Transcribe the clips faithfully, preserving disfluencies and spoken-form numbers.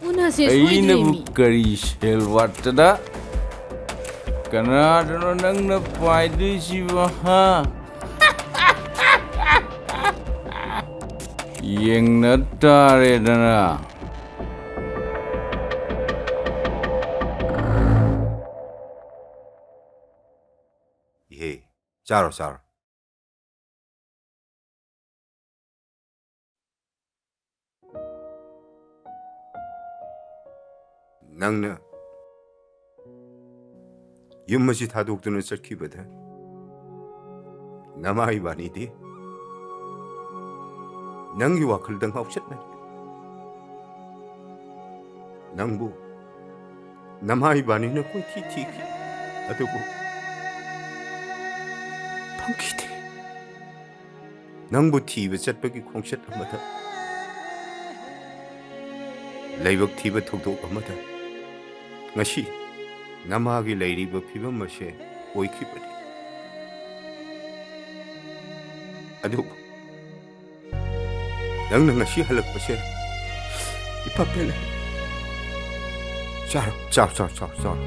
ꯎꯅꯁꯦ ꯑꯩꯅꯕꯨ ꯁꯣꯏꯗ꯭ꯔꯦꯃꯤ꯫ ꯀꯔꯤ ꯁꯦꯜ ꯋꯥꯠꯇꯅ? ꯀꯅꯥꯗꯅꯣ ꯅꯪꯅ ꯄꯥꯏꯗꯣꯏꯁꯤꯕꯣ, ꯍꯥ? ꯌꯦꯡꯅ ꯇꯥꯔꯦꯗꯅ꯫ ꯏꯍꯦ, ꯆꯥꯔꯣ, ꯆꯥꯔꯣ꯫ ꯅꯪꯅ ꯌꯨꯝ ꯑꯁꯤ ꯊꯥꯗꯣꯛꯇꯨꯅ ꯆꯠꯈꯤꯕꯗ ꯅꯃꯥ ꯏꯕꯥꯅꯤꯗꯤ ꯅꯪꯒꯤ ꯋꯥꯈꯜꯗ ꯉꯥꯎꯆꯠꯅꯔꯦ꯫ ꯅꯪꯕꯨ ꯅꯃꯥ ꯏꯕꯥꯅꯤꯅ ꯀꯣꯏꯊꯤ ꯊꯤꯈꯤ, ꯑꯗꯨꯕꯨ ꯐꯪꯈꯤꯗꯦ꯫ ꯅꯪꯕꯨ ꯊꯤꯕ ꯆꯠꯄꯒꯤ ꯈꯣꯡꯆꯠ ꯑꯃꯗ, ꯂꯥꯏꯕꯛ ꯊꯤꯕ ꯊꯧꯗꯣꯛ ꯑꯃꯗ, ꯉꯁꯤ ꯅꯃꯥꯒꯤ ꯂꯩꯔꯤꯕ ꯐꯤꯕꯝ ꯑꯁꯦ ꯑꯣꯏꯈꯤꯕꯅꯤ꯫ ꯑꯗꯨꯕꯨ ꯅꯪꯅ ꯉꯁꯤ ꯍꯜꯂꯛꯄꯁꯦ ꯏꯄꯥ ꯄꯦꯜꯂꯦ꯫ ꯆꯥꯔꯣ, ꯆꯥꯎ, ꯆꯥꯎ, ꯆꯥꯎ, ꯆꯥꯔꯣ꯫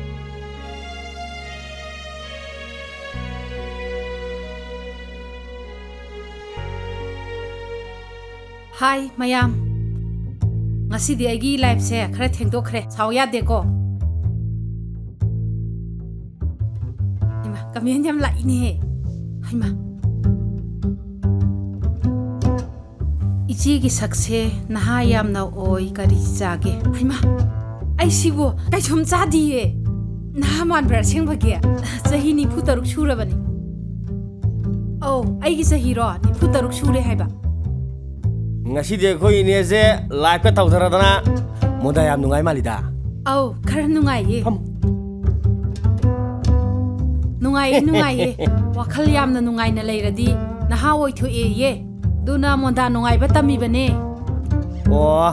ꯍꯥꯏ ꯃꯌꯥꯝ, ꯉꯁꯤꯗꯤ ꯑꯩꯒꯤ ꯂꯥꯏꯐꯁꯦ ꯈꯔ ꯊꯦꯡꯗꯣꯛꯈ꯭ꯔꯦ, ꯁꯥꯎ ꯌꯥꯗꯦꯀꯣ꯫ ꯍꯩꯃꯥ, ꯀꯃꯦꯟ ꯌꯥꯝ ꯂꯥꯛꯏꯅꯦꯍꯦ꯫ ꯍꯩꯃꯥ꯫ ꯏꯆꯦꯒꯤ ꯁꯛꯁꯦ ꯅꯍꯥ ꯌꯥꯝꯅ ꯑꯣꯏ, ꯀꯔꯤ ꯆꯥꯒꯦ? ꯍꯩꯃꯥ, ꯑꯩꯁꯤꯕꯨ ꯀꯩꯁꯨꯝ ꯆꯥꯗꯤꯌꯦ꯫ ꯅꯍꯥ ꯃꯥꯟꯕ꯭ꯔꯥ ꯑꯁꯦꯡꯕꯒꯤ? ꯆꯍꯤ ꯅꯤꯐꯨ ꯇꯔꯨꯛ ꯁꯨꯔꯕꯅꯤ꯫ ꯑꯧ, ꯑꯩꯒꯤ ꯆꯍꯤꯔꯣ? ꯅꯤꯐꯨ ꯇꯔꯨꯛ ꯁꯨꯔꯦ ꯍꯥꯏꯕ꯫ ꯉꯁꯤꯗꯤ ꯑꯩꯈꯣꯏ ꯏꯅꯦꯁꯦ ꯂꯥꯏꯐꯀ ꯇꯧꯊꯔꯗꯅ ꯃꯣꯟꯗꯥ ꯌꯥꯝ ꯅꯨꯡꯉꯥꯏ ꯃꯥꯜꯂꯤꯗ꯫ ꯑꯧ, ꯈꯔ ꯅꯨꯡꯉꯥꯏꯌꯦ꯫ ꯐꯝ꯫ ꯅꯨꯡꯉꯥꯏꯌꯦ, ꯅꯨꯡꯉꯥꯏꯌꯦ꯫ ꯋꯥꯈꯜ ꯌꯥꯝꯅ ꯅꯨꯡꯉꯥꯏꯅ ꯂꯩꯔꯗꯤ ꯅꯍꯥ ꯑꯣꯏꯊꯣꯛꯑꯦꯌꯦ꯫ ꯑꯗꯨꯅ ꯃꯣꯟꯗꯥ ꯅꯨꯡꯉꯥꯏꯕ ꯇꯝꯃꯤꯕꯅꯦ꯫ ꯑꯣ,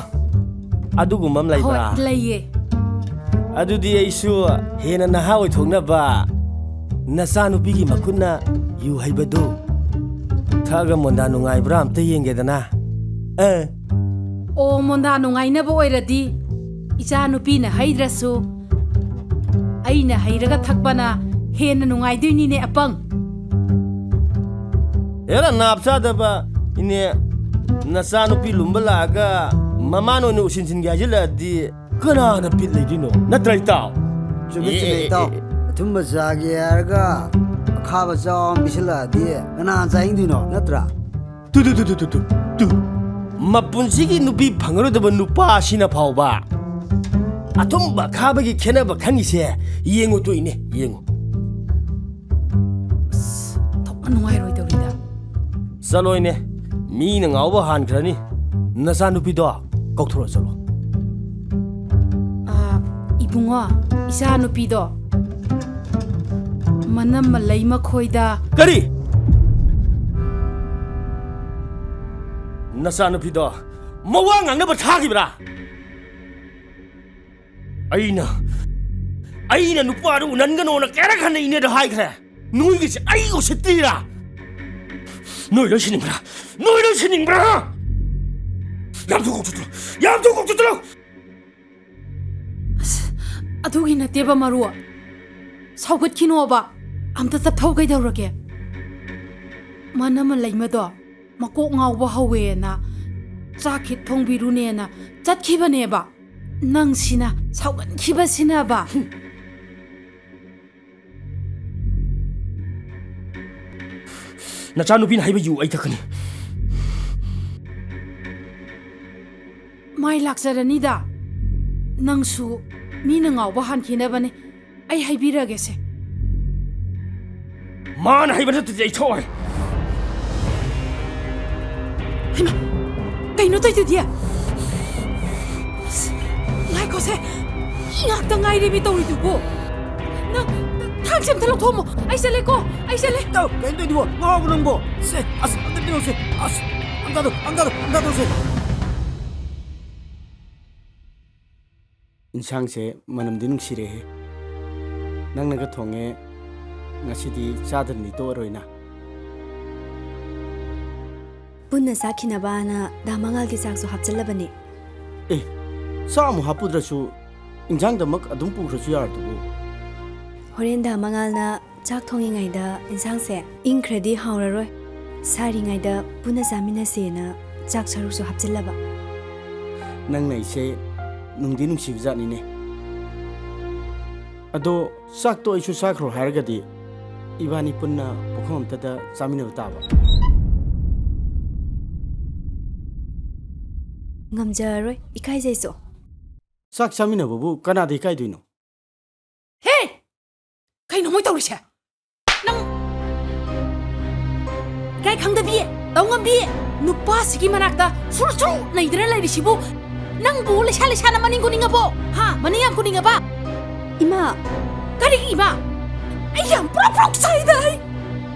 ꯑꯗꯨꯒꯨꯝꯕ ꯑꯃ ꯂꯩꯕ꯭ꯔꯥ? ꯍꯣꯏ, ꯂꯩꯌꯦ꯫ ꯑꯗꯨꯗꯤ ꯑꯩꯁꯨ ꯍꯦꯟꯅ ꯅꯍꯥ ꯑꯣꯏꯊꯣꯛꯅꯕ ꯅꯆꯥꯅꯨꯄꯤꯒꯤ ꯃꯈꯨꯠꯅ ꯌꯨ ꯍꯩꯕꯗꯨ ꯊꯛꯑꯒ ꯃꯣꯟꯗꯥ ꯅꯨꯡꯉꯥꯏꯕ꯭ꯔꯥ ꯑꯝꯇ ꯌꯦꯡꯒꯦꯗꯅ꯫ ꯑꯦ꯫ ꯑꯣ, ꯃꯣꯟꯗꯥ ꯅꯨꯡꯉꯥꯏꯅꯕ ꯑꯣꯏꯔꯗꯤ ꯏꯆꯥꯅꯨꯄꯤꯅ ꯍꯩꯗ꯭ꯔꯁꯨ ꯑꯩꯅ ꯍꯩꯔꯒ ꯊꯛꯄꯅ ꯍꯦꯟꯅ ꯅꯨꯡꯉꯥꯏꯗꯣꯏꯅꯤꯅꯦ, ꯑꯄꯪ꯫ ꯍꯦꯔꯥ, ꯅꯥꯞ ꯆꯥꯗꯕ ꯏꯅꯦ, ꯅꯆꯥꯅꯨꯄꯤ ꯂꯨꯝꯕ ꯂꯥꯛꯑꯒ ꯃꯃꯥꯅ ꯑꯣꯏꯅ ꯎꯁꯤꯟꯁꯤꯟꯒꯦ ꯍꯥꯏꯖꯤꯜꯂꯛꯑꯗꯤ ꯀꯅꯥꯅ ꯕꯤꯠ ꯂꯩꯗꯣꯏꯅꯣ? ꯅꯠꯇ꯭ꯔꯥ, ꯏꯇꯥꯎ? ꯆꯨꯝꯃꯦ, ꯆꯨꯝꯃꯦ, ꯑꯦ, ꯏꯇꯥꯎ꯫ ꯑꯦ, ꯑꯦ꯫ ꯑꯊꯨꯝꯕ ꯆꯥꯒꯦ ꯍꯥꯏꯔꯒ ꯑꯈꯥꯕ ꯆꯥꯎ ꯑꯃ ꯄꯤꯁꯤꯜꯂꯛꯑꯗꯤ ꯀꯅꯥ ꯆꯥꯅꯤꯡꯗꯣꯏꯅꯣ, ꯅꯠꯇ꯭ꯔꯥ? ꯇꯨ, ꯇꯨ, ꯇꯨ, ꯇꯨ, ꯇꯨ, ꯇꯨ, ꯇꯨ꯫ ꯃꯄꯨꯟꯁꯤꯒꯤ ꯅꯨꯄꯤ ꯐꯪꯉꯔꯣꯏꯗꯕ ꯅꯨꯄꯥ ꯑꯁꯤꯅ ꯐꯥꯎꯕ ꯑꯊꯨꯝꯕ ꯑꯈꯥꯕꯒꯤ ꯈꯦꯠꯅꯕ ꯈꯪꯉꯤꯁꯦ ꯌꯦꯡꯉꯨ ꯇꯣ ꯏꯅꯦ, ꯌꯦꯡꯉꯨ꯫ ꯑꯁ, ꯊꯣꯛꯅ ꯅꯨꯡꯉꯥꯏꯔꯣꯏꯗꯧꯔꯤꯗ꯫ ꯆꯠꯂꯣꯏꯅꯦ, ꯃꯤꯅ ꯉꯥꯎꯕ ꯍꯥꯟꯈ꯭ꯔꯅꯤ꯫ ꯅꯆꯥꯅꯨꯄꯤꯗꯣ ꯀꯧꯊꯣꯔꯛꯑꯣ ꯆꯠꯂꯣ꯫ ꯑꯥ, ꯏꯕꯨꯡꯉꯣ, ꯏꯆꯥꯅꯨꯄꯤꯗꯣ ꯃꯅꯝ ꯃꯂꯩ ꯃꯈꯣꯏꯗ꯫ ꯀꯔꯤ? ꯅꯆꯥꯅꯨꯄꯤꯗꯣ ꯃꯋꯥ ꯉꯥꯡꯅꯕ ꯊꯥꯈꯤꯕ꯭ꯔꯥ? ꯑꯩꯅ, ꯑꯩꯅ ꯅꯨꯄꯥꯗꯨ ꯎꯅꯟꯒꯅꯣꯅ ꯀꯌꯥꯔꯛ ꯍꯟꯅ ꯏꯅꯦꯗ ꯍꯥꯏꯈ꯭ꯔꯦ꯫ ꯅꯣꯏꯒꯤꯁꯦ ꯑꯩ ꯎꯁꯤꯠꯇ꯭ꯔꯤꯔꯥ? ꯅꯣꯏ ꯂꯣꯏ ꯁꯤꯅꯤꯡꯕ꯭ꯔꯥ? ꯅꯣꯏ ꯂꯣꯏ ꯁꯤꯅꯤꯡꯕ꯭ꯔꯥ? ꯌꯥꯝ ꯊꯨ ꯀꯧꯊꯣꯛ ꯆꯠꯂꯣ! ꯌꯥꯝ ꯊꯨ ꯀꯧꯊꯣꯛ ꯆꯠꯂꯣ! ꯑꯁ, ꯑꯗꯨꯒꯤ ꯅꯠꯇꯦꯕ ꯃꯔꯨ꯫ ꯁꯥꯎꯒꯠꯈꯤꯅꯣꯕ꯫ ꯑꯝꯇ ꯆꯠꯊꯧ ꯀꯩꯗꯧꯔꯒꯦ? ꯃꯅꯝ ꯃꯂꯩꯃꯗꯣ ꯃꯀꯣꯛ ꯉꯥꯎꯕ ꯍꯧꯋꯦꯅ ꯆꯥꯛ ꯈꯤꯠ ꯊꯣꯡꯕꯤꯔꯨꯅꯦꯅ ꯆꯠꯈꯤꯕꯅꯦꯕ꯫ ꯅꯪꯁꯤꯅ ꯁꯥꯎꯒꯠꯈꯤꯕꯁꯤꯅꯕ꯫ ꯅꯆꯥꯅꯨꯄꯤꯅ ꯍꯩꯕ ꯌꯨ ꯑꯩ ꯊꯛꯀꯅꯤ꯫ ꯃꯥꯏ ꯂꯥꯛꯆꯔꯅꯤꯗ꯫ ꯅꯪꯁꯨ ꯃꯤꯅ ꯉꯥꯎꯕ ꯍꯥꯟꯈꯤꯅꯕꯅꯦ꯫ ꯑꯩ ꯍꯥꯏꯕꯤꯔꯒꯦꯁꯦ꯫ ꯃꯥꯅ ꯍꯩꯕ ꯅꯠꯇ꯭ꯔꯗꯤ ꯑꯩ ꯊꯣꯛꯑꯣꯏ꯫ ꯍꯩꯃꯥ! ꯀꯩꯅꯣ ꯇꯧꯏꯗꯨꯗꯤ? ꯑꯁ, ꯉꯥꯏꯈꯣꯁꯦ꯫ ꯏ ꯉꯥꯛꯇ ꯉꯥꯏꯔꯦꯃꯤ ꯇꯧꯔꯤꯗꯨꯕꯨ꯫ ꯅꯪ ꯊꯥꯡꯁꯦ ꯑꯝꯇ ꯂꯧꯊꯣꯛꯑꯝꯃꯣ꯫ ꯑꯩ ꯆꯠꯂꯦꯀꯣ꯫ ꯑꯩ ꯆꯠꯂꯦ꯫ ꯇꯧ, ꯀꯩꯅꯣ ꯇꯧꯏꯗꯨꯕꯣ? ꯉꯥꯎꯔꯕꯣ ꯅꯪꯕꯣ? ꯁꯦ, ꯑꯁ, ꯑꯝꯇ ꯄꯤꯔꯛꯎꯁꯦ꯫ ꯑꯁ, ꯑꯝꯇꯗꯣ, ꯑꯝꯇꯗꯣ, ꯑꯝꯇꯗꯣꯁꯦ꯫ ꯏꯟꯁꯥꯡꯁꯦ ꯃꯅꯝꯗꯤ ꯅꯨꯡꯁꯤꯔꯦꯍꯦ꯫ ꯅꯪꯅꯒ ꯊꯣꯡꯉꯦ, ꯉꯁꯤꯗꯤ ꯆꯥꯗꯅꯗꯤ ꯇꯣꯛꯑꯔꯣꯏꯅ꯫ ꯄꯨꯟꯅ ꯆꯥꯈꯤꯅꯕꯅ ꯗꯥ ꯃꯉꯥꯜꯒꯤ ꯆꯥꯛꯁꯨ ꯍꯥꯞꯆꯤꯜꯂꯕꯅꯦ꯫ ꯑꯦ, ꯆꯥꯛ ꯑꯃꯨꯛ ꯍꯥꯞꯄꯨꯗ꯭ꯔꯁꯨ ꯏꯟꯁꯥꯡꯗꯃꯛ ꯑꯗꯨꯝ ꯄꯨꯈ꯭ꯔꯁꯨ ꯌꯥꯔꯗꯨꯕꯨ꯫ ꯍꯣꯔꯦꯟ ꯗꯥ ꯃꯉꯥꯜꯅ ꯆꯥꯛ ꯊꯣꯡꯉꯤꯉꯩꯗ ꯏꯟꯁꯥꯡꯁꯦ ꯏꯪꯈ꯭ꯔꯗꯤ ꯍꯥꯎꯔꯔꯣꯏ꯫ ꯁꯥꯔꯤꯉꯩꯗ ꯄꯨꯟꯅ ꯆꯥꯃꯤꯟꯅꯁꯦꯅ ꯆꯥꯛ ꯁꯔꯨꯛꯁꯨ ꯍꯥꯞꯆꯤꯜꯂꯕ꯫ ꯅꯪꯅ ꯑꯩꯁꯦ ꯅꯨꯡꯗꯤ ꯅꯨꯡꯁꯤꯕ ꯖꯥꯠꯅꯤꯅꯦ꯫ ꯑꯗꯣ ꯆꯥꯛꯇꯣ ꯑꯩꯁꯨ ꯆꯥꯈ꯭ꯔꯣ ꯍꯥꯏꯔꯒꯗꯤ ꯏꯕꯥꯅꯤ ꯄꯨꯟꯅ ꯄꯨꯈꯝ ꯑꯝꯇꯗ ꯆꯥꯃꯤꯟꯅꯕ ꯇꯥꯕ꯫ ꯉꯝꯖꯔꯔꯣꯏ, ꯏꯀꯥꯏꯖꯩꯁꯨ꯫ ꯆꯥꯛ ꯆꯥꯃꯤꯟꯅꯕꯕꯨ ꯀꯅꯥꯗ ꯏꯀꯥꯏꯗꯣꯏꯅꯣ? ꯍꯦ! ꯀꯩꯅꯣ ꯃꯣꯏ ꯇꯧꯔꯤꯁꯦ? ꯅꯪ ꯏꯀꯥꯏ ꯈꯪꯗꯕꯤ, ꯇꯧ ꯉꯝꯕꯤ, ꯅꯨꯄꯥꯁꯤꯒꯤ ꯃꯅꯥꯛꯇ ꯁꯨꯔꯨ ꯁꯨꯔꯨ ꯅꯩꯗꯅ ꯂꯩꯔꯤꯁꯤꯕꯨ ꯅꯪꯕꯨ ꯂꯩꯁꯥ ꯂꯩꯁꯥꯅ ꯃꯅꯤꯡ ꯀꯣꯅꯤꯡꯉꯕꯣ? ꯍꯥ? ꯃꯅꯤꯡ ꯌꯥꯝ ꯀꯣꯅꯤꯡꯉꯕ? ꯏꯃꯥ! ꯀꯔꯤꯒꯤ ꯏꯃꯥ? ꯑꯩ ꯌꯥꯝ ꯄ꯭ꯔꯣꯛ ꯄ꯭ꯔꯣꯛ ꯆꯥꯛꯏꯗ ꯑꯩ꯫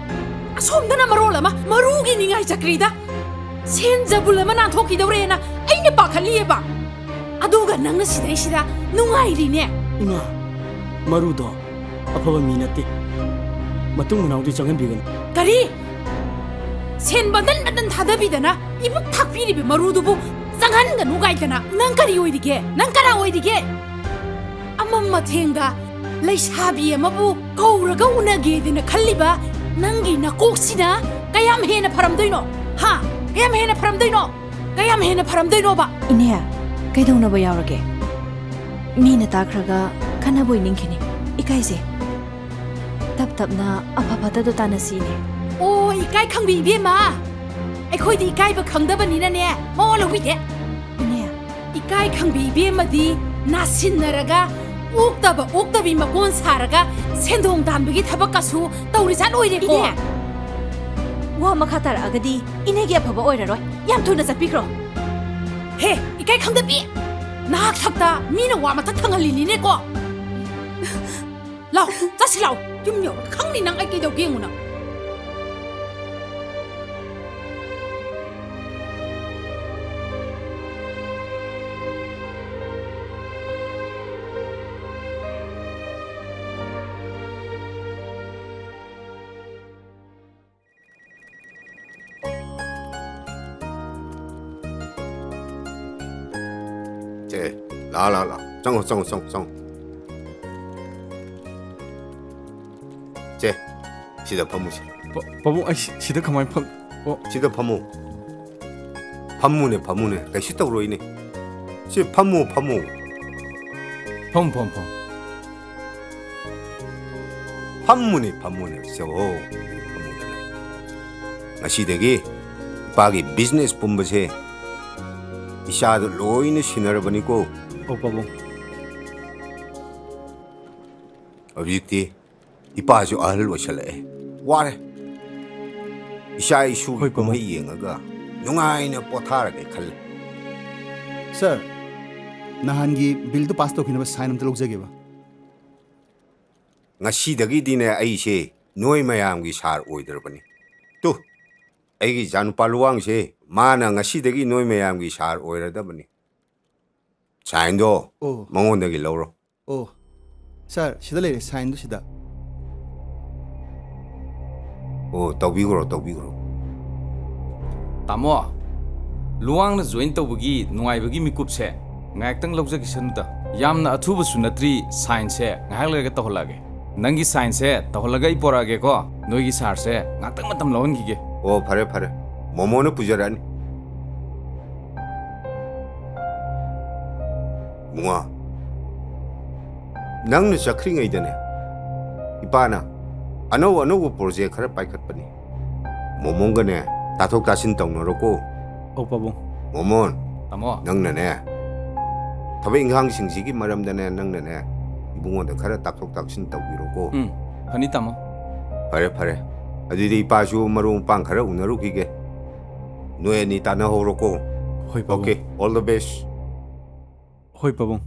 ꯑꯁꯣꯝꯗꯅ ꯃꯔꯣꯜ ꯑꯃ ꯃꯔꯨꯒꯤ ꯅꯤꯡꯉꯥꯏ ꯆꯀ꯭ꯔꯤꯗ ꯁꯦꯟ ꯖꯕꯨꯜ ꯑꯃ ꯅꯥꯟꯊꯣꯛꯈꯤꯗꯧꯔꯦꯅ ꯑꯩꯅ ꯄꯥꯈꯠꯂꯤꯑꯕ꯫ ꯑꯗꯨꯒ ꯅꯪꯅ ꯁꯤꯗꯩꯁꯤꯗ ꯅꯨꯡꯉꯥꯏꯔꯤꯅꯦ꯫ ꯏꯃꯥ, ꯃꯔꯨꯗꯣ ꯑꯐꯕ ꯃꯤ ꯅꯠꯇꯦ꯫ ꯃꯇꯨꯡ ꯃꯅꯥꯎꯗꯤ ꯆꯪꯍꯟꯕꯤꯒꯅꯨ꯫ ꯀꯔꯤ? ꯁꯦꯟ ꯕꯟꯗꯟ ꯕꯟꯗꯟ ꯊꯥꯗꯕꯤꯗꯅ ꯏꯕꯨꯛ ꯊꯥꯛꯄꯤꯔꯤꯕ ꯃꯔꯨꯗꯨꯕꯨ ꯆꯪꯍꯟꯒꯅꯨ ꯀꯥꯏꯗꯅ? ꯅꯪ ꯀꯔꯤ ꯑꯣꯏꯔꯤꯒꯦ? ꯅꯪ ꯀꯅꯥ ꯑꯣꯏꯔꯤꯒꯦ? ꯑꯃꯝ ꯑꯊꯦꯡꯗ ꯂꯩꯁꯥꯕꯤ ꯑꯃꯕꯨ ꯀꯧꯔꯒ ꯎꯅꯒꯦꯗꯅ ꯈꯜꯂꯤꯕ ꯅꯪꯒꯤ ꯅꯀꯣꯛꯁꯤꯅ ꯀꯌꯥꯝ ꯍꯦꯟꯅ ꯐꯔꯝꯗꯣꯏꯅꯣ? ꯍꯥ? ꯀꯌꯥꯝ ꯍꯦꯟꯅ ꯐꯔꯝꯗꯣꯏꯅꯣ? ꯀꯌꯥꯝ ꯍꯦꯟꯅ ꯐꯔꯝꯗꯣꯏꯅꯣꯕ? ꯏꯅꯦ, ꯀꯩꯗꯧꯅꯕ ꯌꯥꯎꯔꯒꯦ? ꯃꯤꯅ ꯇꯥꯈ꯭ꯔꯒ ꯈꯟꯅꯕꯣꯏ ꯅꯤꯡꯈꯤꯅꯤ꯫ ꯏꯀꯥꯏꯖꯩ꯫ ꯇꯞ ꯇꯞꯅ ꯑꯐ ꯐꯠꯇꯗꯣ ꯇꯥꯟꯅꯁꯤ, ꯏꯅꯦ꯫ ꯑꯣ, ꯏꯀꯥꯏ ꯈꯪꯕꯤ ꯏꯕꯦꯝꯃ, ꯑꯩꯈꯣꯏꯗꯤ ꯏꯀꯥꯏꯕ ꯈꯪꯗꯕꯅꯤꯅꯅꯦ, ꯃꯋꯥ ꯂꯧꯕꯤꯗꯦ꯫ ꯏꯅꯦ꯫ ꯏꯀꯥꯏ ꯈꯪꯕꯤ ꯏꯕꯦꯝꯃꯗꯤ ꯅꯥꯁꯤꯟꯅꯔꯒ ꯑꯣꯛꯇꯕ ꯑꯣꯛꯇꯕꯤ ꯃꯀꯣꯟ ꯁꯥꯔꯒ ꯁꯦꯟꯗꯣꯡ ꯇꯥꯟꯕꯒꯤ ꯊꯕꯛꯀꯁꯨ ꯇꯧꯔꯤꯖꯥꯠ ꯑꯣꯏꯔꯦꯀꯣ꯫ ꯏꯅꯦ, ꯋꯥ ꯃꯈꯥ ꯇꯥꯔꯛꯑꯒꯗꯤ ꯏꯅꯦꯒꯤ ꯑꯐꯕ ꯑꯣꯏꯔꯔꯣꯏ꯫ ꯌꯥꯝ ꯊꯨꯅ ꯆꯠꯄꯤꯈ꯭ꯔꯣ꯫ ꯍꯦ, ꯏꯀꯥꯏ ꯈꯪꯗꯕꯤ! ꯅꯍꯥꯛ ꯁꯛꯇ ꯃꯤꯅ ꯋꯥ ꯃꯊꯛ ꯊꯪꯍꯜꯂꯤꯅꯤꯅꯦꯀꯣ꯫ ꯂꯥꯎ, ꯆꯠꯁꯤ ꯂꯥꯎ꯫ ꯌꯨꯝ ꯌꯧꯔꯒ ꯈꯪꯅꯤ ꯅꯪ ꯑꯩ ꯀꯩꯗꯧꯒꯦ ꯌꯦꯡꯉꯨ ꯅꯪ꯫ ꯂꯥꯛꯑꯣ, ꯂꯥꯛꯑꯣ, ꯂꯥꯛꯑꯣ꯫ ꯆꯪꯉꯣ, ꯆꯪꯉꯣ, ꯆꯪꯉꯣ, ꯆꯪꯉꯣ꯫ ꯁꯦ, ꯁꯤꯗ ꯐꯝꯃꯨꯁꯦ꯫ ꯄꯥ-, ꯄꯥꯕꯨꯡ, ꯑꯩ ꯁꯤ-, ꯁꯤꯗ ꯀꯃꯥꯏꯅ ꯐꯝ-, ꯑꯣ꯫ ꯁꯤꯗ ꯐꯝꯃꯨ꯫ ꯐꯝꯃꯨꯅꯦ, ꯐꯝꯃꯨꯅꯦ꯫ ꯀꯩꯁꯨ ꯇꯧꯔꯣꯏꯅꯦ꯫ ꯁꯤ ꯐꯝꯃꯨ, ꯐꯝꯃꯨ꯫ ꯐꯝ, ꯐꯝ, ꯐꯝ꯫ ꯐꯝꯃꯨꯅꯦ, ꯐꯝꯃꯨꯅꯦ꯫ ꯁꯦ, ꯑꯣ, ꯐꯝꯃꯨꯗꯅ꯫ ꯉꯁꯤꯗꯒꯤ ꯏꯄꯥꯒꯤ business ꯄꯨꯝꯕꯁꯦ ꯏꯆꯥꯗ ꯂꯣꯏꯅ ꯁꯤꯟꯅꯔꯕꯅꯤꯀꯣ꯫ ꯑꯣ, ꯄꯥꯕꯨꯡ꯫ ꯍꯧꯖꯤꯛꯇꯤ ꯏꯄꯥꯁꯨ ꯑꯍꯜ ꯑꯣꯏꯁꯜꯂꯛꯑꯦ꯫ ꯋꯥꯔꯦ꯫ ꯏꯆꯥ ꯏꯁꯨꯒꯤ ꯍꯣꯏ, ꯄꯥꯕꯨꯡ꯫ ꯀꯨꯝꯍꯩ ꯌꯦꯡꯉꯒ ꯅꯨꯡꯉꯥꯏꯅ ꯄꯣꯊꯥꯔꯒꯦ ꯈꯜꯂꯦ꯫ ꯁꯥꯔ, ꯅꯍꯥꯟꯒꯤ billꯗꯨ pass ꯇꯧꯈꯤꯅꯕ sign ꯑꯝꯇ ꯂꯧꯖꯒꯦꯕ꯫ ꯉꯁꯤꯗꯒꯤꯗꯤꯅꯦ ꯑꯩꯁꯦ ꯅꯣꯏ ꯃꯌꯥꯝꯒꯤ ꯁꯥꯔ ꯑꯣꯏꯗ꯭ꯔꯕꯅꯤ꯫ ꯇꯨ, ꯑꯩꯒꯤ ꯏꯆꯥꯅꯨꯄꯥ ꯂꯨꯋꯥꯡꯁꯦ ꯃꯥꯅ ꯉꯁꯤꯗꯒꯤ ꯅꯣꯏ ꯃꯌꯥꯝꯒꯤ ꯁꯥꯔ ꯑꯣꯏꯔꯗꯕꯅꯤ꯫ Signꯗꯣ ꯑꯣ꯫ ꯃꯉꯣꯟꯗꯒꯤ ꯂꯧꯔꯣ꯫ ꯑꯣ, ꯁꯥꯔ, ꯁꯤꯗ ꯂꯩꯔꯦ, signꯗꯨ ꯁꯤꯗ꯫ ꯑꯣ, ꯇꯧꯕꯤꯈ꯭ꯔꯣ, ꯇꯧꯕꯤꯈ꯭ꯔꯣ꯫ ꯇꯥꯃꯣ, ꯂꯨꯋꯥꯡꯅ join ꯇꯧꯕꯒꯤ ꯅꯨꯡꯉꯥꯏꯕꯒꯤ ꯃꯤꯀꯨꯞꯁꯦ ꯉꯥꯏꯍꯥꯛꯇꯪ ꯂꯧꯖꯈꯤꯁꯅꯨꯗ꯫ ꯌꯥꯝꯅ ꯑꯊꯨꯕꯁꯨ ꯅꯠꯇ꯭ꯔꯤ, signꯁꯦ ꯉꯥꯏꯍꯥꯛ ꯂꯩꯔꯒ ꯇꯧꯍꯜꯂꯛꯑꯒꯦ꯫ ꯅꯪꯒꯤ signꯁꯦ ꯇꯧꯍꯜꯂꯒ ꯑꯩ ꯄꯣꯔꯛꯑꯒꯦꯀꯣ꯫ ꯅꯣꯏꯒꯤ ꯁꯥꯔꯁꯦ ꯉꯥꯛꯇꯪ ꯃꯇꯝ ꯂꯧꯍꯟꯈꯤꯒꯦ꯫ ꯑꯣ, ꯐꯔꯦ, ꯐꯔꯦ꯫ ꯃꯣꯃꯣꯅ ꯄꯨꯖꯔꯛꯑꯅꯤ꯫ ꯏꯕꯨꯡꯉꯣ, ꯅꯪꯅ ꯆꯠꯈ꯭ꯔꯤꯉꯩꯗꯅꯦ, ꯏꯄꯥꯅ ꯑꯅꯧ ꯑꯅꯧꯕ project ꯈꯔ ꯄꯥꯏꯈꯠꯄꯅꯤ꯫ ꯃꯣꯃꯣꯟꯒꯅꯦ, ꯇꯥꯊꯣꯛ ꯇꯥꯁꯤꯟ ꯇꯧꯅꯔꯣꯀꯣ꯫ ꯑꯧ, ꯄꯥꯕꯨꯡ꯫ ꯃꯣꯃꯣꯟ, ꯇꯥꯃꯣ꯫ ꯅꯪꯅꯅꯦ, ꯊꯕꯛ ꯏꯪꯈꯥꯡꯁꯤꯡꯁꯤꯒꯤ ꯃꯔꯝꯗꯅꯦ, ꯅꯪꯅꯅꯦ, ꯏꯕꯨꯡꯉꯣꯗ ꯈꯔ ꯇꯥꯊꯣꯛ ꯇꯥꯁꯤꯟ ꯇꯧꯕꯤꯔꯣꯀꯣ꯫ ꯎꯝ, ꯐꯅꯤ, ꯇꯥꯃꯣ꯫ ꯐꯔꯦ, ꯐꯔꯦ꯫ ꯑꯗꯨꯗꯤ ꯏꯄꯥꯁꯨ ꯃꯔꯨꯞ ꯃꯄꯥꯡ ꯈꯔ ꯎꯅꯔꯨꯈꯤꯒꯦ꯫ ꯅꯣꯏ ꯑꯅꯤ ꯇꯥꯟꯅꯍꯧꯔꯣꯀꯣ꯫ ꯍꯣꯏ, ꯄꯥꯕꯨꯡ꯫ Okay, all the best꯫ ꯍꯣꯏ, ꯄꯥꯕꯨꯡ꯫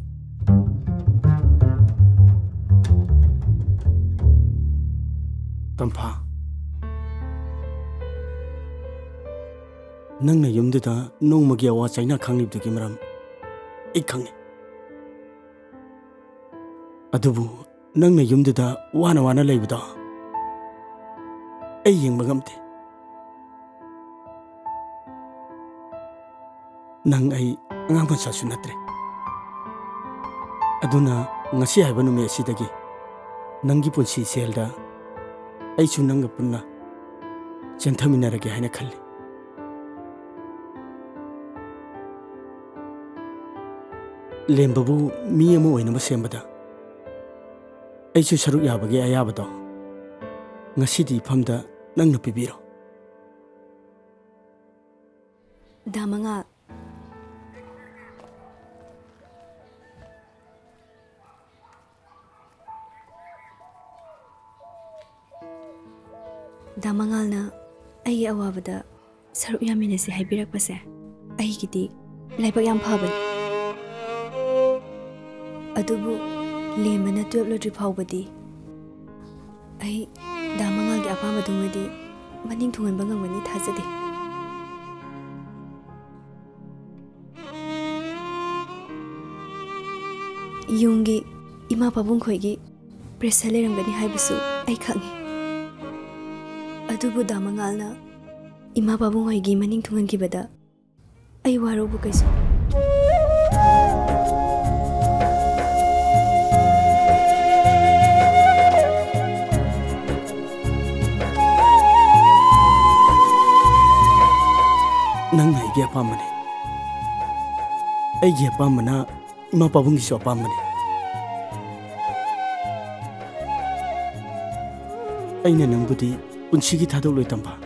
ꯇꯝꯐꯥ, ꯅꯪꯅ ꯌꯨꯝꯗꯨꯗ ꯅꯣꯡꯃꯒꯤ ꯑꯋꯥ ꯆꯩꯅꯥ ꯈꯥꯡꯂꯤꯕꯗꯨꯒꯤ ꯃꯔꯝ ꯑꯩ ꯈꯪꯏ꯫ ꯑꯗꯨꯕꯨ ꯅꯪꯅ ꯌꯨꯝꯗꯨꯗ ꯋꯥꯅ ꯋꯥꯅ ꯂꯩꯕꯗꯣ ꯑꯩ ꯌꯦꯡꯕ ꯉꯝꯗꯦ꯫ ꯅꯪ ꯑꯩ ꯑꯉꯥꯡ ꯃꯆꯥꯁꯨ ꯅꯠꯇ꯭ꯔꯦ꯫ ꯑꯗꯨꯅ ꯉꯁꯤ ꯍꯥꯏꯕ ꯅꯨꯃꯤꯠ ꯑꯁꯤꯗꯒꯤ ꯅꯪꯒꯤ ꯄꯨꯟꯁꯤ ꯁꯦꯜꯗ ꯑꯩꯁꯨ ꯅꯪꯒ ꯄꯨꯟꯅ ꯆꯦꯟꯊꯃꯤꯟꯅꯔꯒꯦ ꯍꯥꯏꯅ ꯈꯜꯂꯤ꯫ ꯂꯦꯝꯕꯕꯨ ꯃꯤ ꯑꯃ ꯑꯣꯏꯅꯕ ꯁꯦꯝꯕꯗ ꯑꯩꯁꯨ ꯁꯔꯨꯛ ꯌꯥꯕꯒꯤ ꯑꯌꯥꯕꯗꯣ ꯉꯁꯤꯗꯤ ꯏꯐꯝꯗ ꯅꯪꯅ ꯄꯤꯕꯤꯔꯣ꯫ ꯗꯥ ꯃꯉꯥꯜ꯫ ꯗꯥ ꯃꯉꯥꯜꯅ ꯑꯩꯒꯤ ꯑꯋꯥꯕꯗ ꯁꯔꯨꯛ ꯌꯥꯃꯤꯟꯅꯁꯤ ꯍꯥꯏꯕꯤꯔꯛꯄꯁꯦ ꯑꯩꯒꯤꯗꯤ ꯂꯥꯏꯕꯛ ꯌꯥꯝ ꯐꯕꯅꯤ꯫ ꯑꯗꯨꯕꯨ ꯂꯦꯝꯕꯅ ꯇꯨꯌꯦꯜꯞ ꯂꯣꯏꯗ꯭ꯔꯤ ꯐꯥꯎꯕꯗꯤ ꯑꯩ ꯗꯥ ꯃꯉꯥꯜꯒꯤ ꯑꯄꯥꯝꯕꯗꯨꯃꯗꯤ ꯃꯅꯤꯡ ꯊꯨꯡꯍꯟꯕ ꯉꯝꯒꯅꯤ ꯊꯥꯖꯗꯦ꯫ ꯌꯨꯝꯒꯤ ꯏꯃꯥ ꯄꯥꯕꯨꯡꯈꯣꯏꯒꯤ pressure ꯂꯩꯔꯝꯒꯅꯤ ꯍꯥꯏꯕꯁꯨ ꯑꯩ ꯈꯪꯏ꯫ ꯑꯗꯨꯕꯨ ꯗꯥ ꯃꯉꯥꯜꯅ ꯏꯃꯥ ꯄꯥꯕꯨꯡꯈꯣꯏꯒꯤ ꯃꯅꯤꯡ ꯊꯨꯡꯍꯟꯈꯤꯕꯗ ꯑꯩ ꯋꯥꯔꯧꯕ ꯀꯩꯁꯨ꯫ ꯅꯪꯅ ꯑꯩꯒꯤ ꯑꯄꯥꯝꯕꯅꯤ꯫ ꯑꯩꯒꯤ ꯑꯄꯥꯝꯕꯅ ꯏꯃꯥ ꯄꯥꯕꯨꯡꯒꯤꯁꯨ ꯑꯄꯥꯝꯕꯅꯤ꯫ ꯑꯩꯅ ꯅꯪꯕꯨꯗꯤ ꯄꯨꯟꯁꯤꯒꯤ ꯊꯥꯗꯣꯛꯂꯣꯏ, ꯇꯝꯐꯥ꯫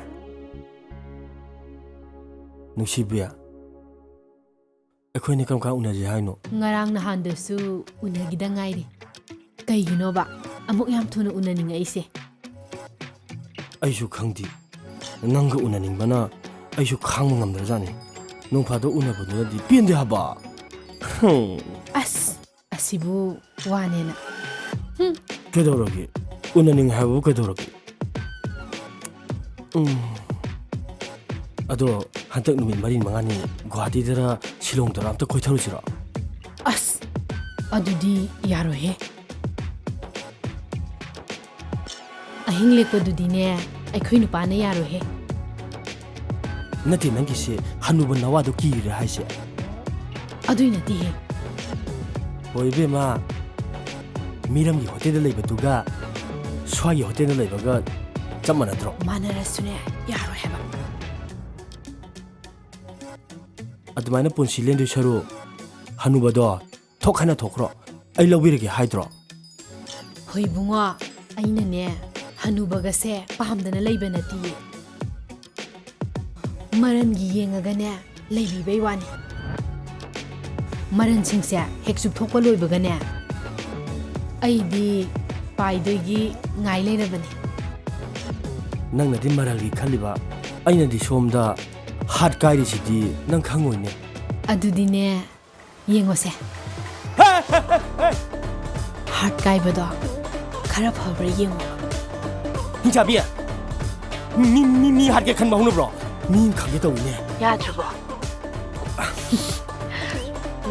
ꯅꯨꯡꯁꯤꯕꯤ, ꯑꯩꯈꯣꯏꯅꯤ ꯀꯔꯝ ꯀꯥꯟ ꯎꯅꯁꯤ ꯍꯥꯏꯅꯣ? ꯉꯔꯥꯡ ꯅꯍꯥꯟꯗꯁꯨ ꯎꯅꯈꯤꯗ ꯉꯥꯏꯔꯤ꯫ ꯀꯩꯒꯤꯅꯣꯕ ꯑꯃꯨꯛ ꯌꯥꯝ ꯊꯨꯅ ꯎꯅꯅꯤꯡꯉꯛꯏꯁꯦ? ꯑꯩꯁꯨ ꯈꯪꯗꯦ꯫ ꯅꯪꯒ ꯎꯅꯅꯤꯡꯕꯅ ꯑꯩꯁꯨ ꯈꯥꯡꯕ ꯉꯝꯗ꯭ꯔꯖꯥꯠꯅꯤ꯫ ꯅꯣꯡ ꯐꯥꯗꯣꯛ ꯎꯅꯕꯗꯨꯅꯗꯤ ꯄꯦꯟꯗꯦ ꯍꯥꯏꯕ꯫ ꯍꯝ꯫ ꯑꯁ, ꯑꯁꯤꯕꯨ ꯋꯥꯅꯦꯅ꯫ ꯍꯝ꯫ ꯀꯩꯗꯧꯔꯒꯦ? ꯎꯅꯅꯤꯡꯉꯦ ꯍꯥꯏꯕꯕꯨ ꯀꯩꯗꯧꯔꯒꯦ? ꯎꯝ꯫ ꯑꯗꯣ ꯍꯟꯗꯛ ꯅꯨꯃꯤꯠ ꯃꯔꯤ ꯃꯉꯥꯅꯤ ꯒꯨꯋꯥꯍꯥꯇꯤꯗꯔ ꯁꯤꯂꯣꯡꯗꯔ ꯑꯝꯇ ꯀꯣꯏꯊꯔꯨꯁꯤꯔꯣ? ꯑꯁ, ꯑꯗꯨꯗꯤ ꯌꯥꯔꯣꯏꯍꯦ꯫ ꯑꯍꯤꯡ ꯂꯦꯛꯄꯗꯨꯗꯤꯅꯦ, ꯑꯩꯈꯣꯏ ꯅꯨꯄꯥꯅ ꯌꯥꯔꯣꯏꯍꯦ꯫ ꯅꯠꯇꯦ, ꯅꯪꯒꯤꯁꯦ ꯍꯅꯨꯕ ꯅꯋꯥꯗꯣ ꯀꯤꯔꯤꯔꯥ ꯍꯥꯏꯁꯦ? ꯑꯗꯨꯏ ꯅꯠꯇꯦꯍꯦ꯫ ꯍꯣꯏ ꯏꯕꯦꯝꯃ, ꯃꯤꯔꯝꯒꯤ ꯍꯣꯇꯦꯜꯗ ꯂꯩꯕꯗꯨꯒ ꯁ꯭ꯋꯥꯏꯒꯤ ꯍꯣꯇꯦꯜꯗ ꯂꯩꯕꯒ ꯆꯞ ꯃꯥꯟꯅꯗ꯭ꯔꯣ? ꯃꯥꯟꯅꯔꯁꯨꯅꯦ, ꯌꯥꯔꯣꯏ ꯍꯥꯏꯕ꯫ ꯑꯗꯨꯃꯥꯏꯅ ꯄꯨꯟꯁꯤ ꯂꯦꯟꯗꯣꯏ ꯁꯔꯨꯛ, ꯍꯅꯨꯕꯗꯣ ꯊꯣꯛ ꯍꯥꯏꯅ ꯊꯣꯛꯈ꯭ꯔꯣ꯫ ꯑꯩ ꯂꯧꯕꯤꯔꯒꯦ ꯍꯥꯏꯗ꯭ꯔꯣ? ꯍꯣꯏ ꯏꯕꯨꯡꯉꯣ, ꯑꯩꯅꯅꯦ ꯍꯅꯨꯕꯒꯁꯦ ꯄꯥꯝꯗꯅ ꯂꯩꯕ ꯅꯠꯇꯤꯌꯦ꯫ ꯃꯔꯟꯒꯤ ꯌꯦꯡꯉꯒꯅꯦ ꯂꯩꯕꯤꯕꯩ ꯋꯥꯅꯤ꯫ ꯃꯔꯟꯁꯤꯡꯁꯦ ꯍꯦꯛ ꯆꯨꯞꯊꯣꯛꯄ ꯂꯣꯏꯕꯒꯅꯦ ꯑꯩꯗꯤ ꯄꯥꯏꯗꯣꯏꯒꯤ ꯉꯥꯏ ꯂꯩꯔꯕꯅꯤ꯫ ꯅꯪꯅꯗꯤ ꯃꯔꯜꯒꯤ ꯈꯜꯂꯤꯕ, ꯑꯩꯅꯗꯤ ꯁꯣꯝꯗ ꯍꯥꯠ ꯀꯥꯏꯔꯤꯁꯤꯗꯤ ꯅꯪ ꯈꯪꯉꯣꯏꯅꯦ꯫ ꯑꯗꯨꯗꯤꯅꯦ, ꯌꯦꯡꯉꯣꯁꯦ꯫ ꯍꯥꯔꯠ ꯀꯥꯏꯕꯗꯣ ꯈꯔ ꯐꯕ꯭ꯔꯥ ꯌꯦꯡꯉꯣ꯫ ꯍꯤꯡꯆꯥꯕꯤ, ꯃꯤ, ꯃꯤ, ꯃꯤ ꯍꯥꯠꯀꯦ ꯈꯟꯕ ꯍꯧꯅꯕ꯭ꯔꯣ? ꯃꯤ ꯑꯃ ꯈꯪꯒꯦ ꯇꯧꯋꯤꯅꯦ꯫ ꯌꯥꯗ꯭ꯔꯕꯣ?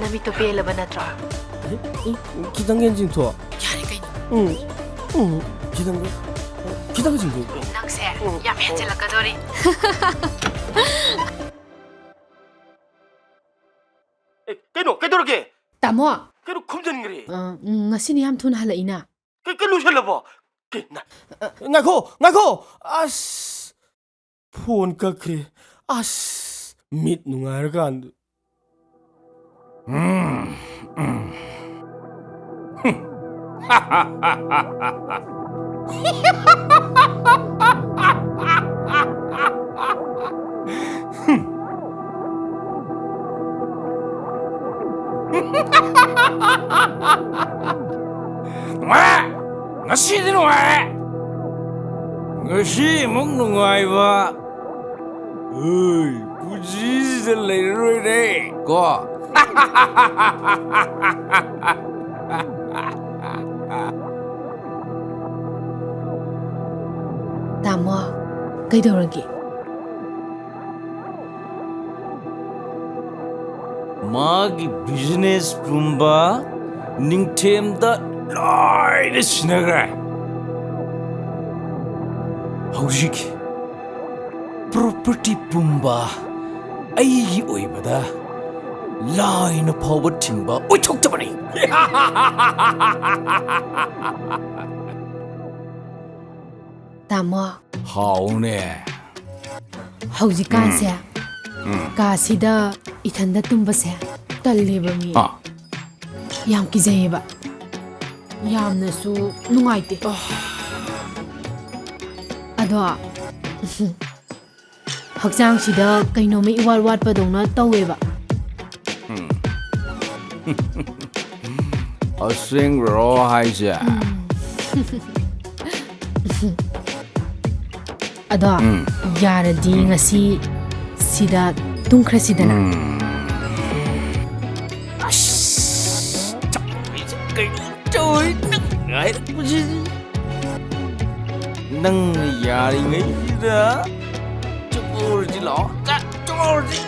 ꯅꯃꯤꯠꯇꯣ ꯄꯦꯜꯂꯕ ꯅꯠꯇ꯭ꯔꯣ? ꯈꯤꯇꯪ ꯍꯦꯟ ꯆꯤꯡꯊꯣꯛ꯫ ꯌꯥꯔꯦ ꯀꯩꯅꯣ꯫ ꯎꯝ, ꯎꯝ, ꯈꯤꯇꯪ, ꯈꯤꯇꯪ ꯆꯤꯡꯊꯣꯛ꯫ ꯅꯪꯁꯦ ꯌꯥꯝ ꯍꯦꯟꯖꯤꯜꯂꯛꯀꯗꯣꯔꯤ꯫ ꯑꯦ, ꯀꯩꯅꯣ, ꯀꯩꯗꯧꯔꯒꯦ? ꯇꯥꯃꯣ, ꯀꯩꯅꯣ ꯈꯨꯝꯖꯤꯟꯈ꯭ꯔꯦ? ꯑ, ꯎꯝ, ꯉꯁꯤꯅ ꯌꯥꯝ ꯊꯨꯅ ꯍꯜꯂꯛꯏꯅ꯫ ꯀꯩ, ꯀꯩ ꯂꯣꯏꯁꯜꯂꯕꯣ? ꯀꯩ, ꯅ-, ꯉꯥꯏꯈꯣ, ꯉꯥꯏꯈꯣ! ꯑꯁ! ꯐꯣꯟ ꯀꯛꯈ꯭ꯔꯦ꯫ ꯑꯁ! ꯃꯤꯠ ꯅꯨꯡꯉꯥꯏꯔꯀꯥꯟꯗ꯫ ꯅꯨꯡꯉꯥꯏꯔꯦ! ꯉꯁꯤꯗꯤ ꯅꯨꯡꯉꯥꯏꯔꯦ! ꯉꯁꯤꯃꯨꯛ ꯅꯨꯡꯉꯥꯏꯕ, ꯍꯣꯏ, ꯄꯨꯟꯁꯤꯁꯤꯗ ꯂꯩꯔꯔꯣꯏꯔꯦ ꯀꯣ꯫ ꯇꯥꯃꯣ, ꯀꯩꯗꯧꯔꯒꯦ? ꯃꯥꯒꯤ ꯕꯤꯖꯤꯅꯦꯁ ꯄꯨꯝꯕ ꯅꯤꯡꯊꯦꯝꯗ ꯂꯣꯏꯅ ꯁꯤꯟꯅꯈ꯭ꯔꯦ꯫ ꯍꯧꯖꯤꯛ ꯄ꯭ꯔꯣꯄꯔꯇꯤ ꯄꯨꯝꯕ ꯑꯩꯒꯤ ꯑꯣꯏꯕꯗ ꯂꯥꯏꯅ ꯐꯥꯎꯕ ꯊꯤꯡꯕ ꯑꯣꯏꯊꯣꯛꯇꯕꯅꯤ꯫ ꯇꯥꯃꯣ, ꯍꯥꯎꯅꯦ꯫ ꯍꯧꯖꯤꯛꯀꯥꯟꯁꯦ ꯀꯥꯁꯤꯗ ꯏꯊꯟꯗ ꯇꯨꯝꯕꯁꯦ ꯇꯜꯂꯦꯕ ꯃꯤ꯫ ꯑꯥ꯫ ꯌꯥꯝ ꯀꯤꯖꯩꯌꯦꯕ꯫ ꯌꯥꯝꯅꯁꯨ ꯅꯨꯡꯉꯥꯏꯇꯦ꯫ ꯑꯗꯣ ꯍꯛꯆꯥꯡꯁꯤꯗ ꯀꯩꯅꯣꯝꯃ ꯏꯋꯥꯠ ꯋꯥꯠꯄꯗꯧꯅ ꯇꯧꯋꯦꯕ꯫ ꯑꯁꯦꯡꯕ꯭ꯔꯣ ꯍꯥꯏꯁꯦ? ꯑꯗꯣ ꯌꯥꯔꯗꯤ ꯉꯁꯤ ꯁꯤꯗ ꯇꯨꯝꯈ꯭ꯔꯁꯤꯗꯅ꯫ ꯑꯁ, ꯆꯥꯛꯁꯦ ꯀꯩꯅꯣ ꯇꯧꯔꯤ, ꯅꯪ ꯍꯥꯏꯔꯛꯄꯁꯤꯗꯤ꯫ ꯅꯪꯅ ꯌꯥꯔꯤꯉꯩꯁꯤꯗ ꯆꯠꯂꯨꯔꯁꯤ ꯂꯥꯛꯑꯣ꯫ ꯆꯠ-, ꯆꯠꯂꯨꯔꯁꯤ꯫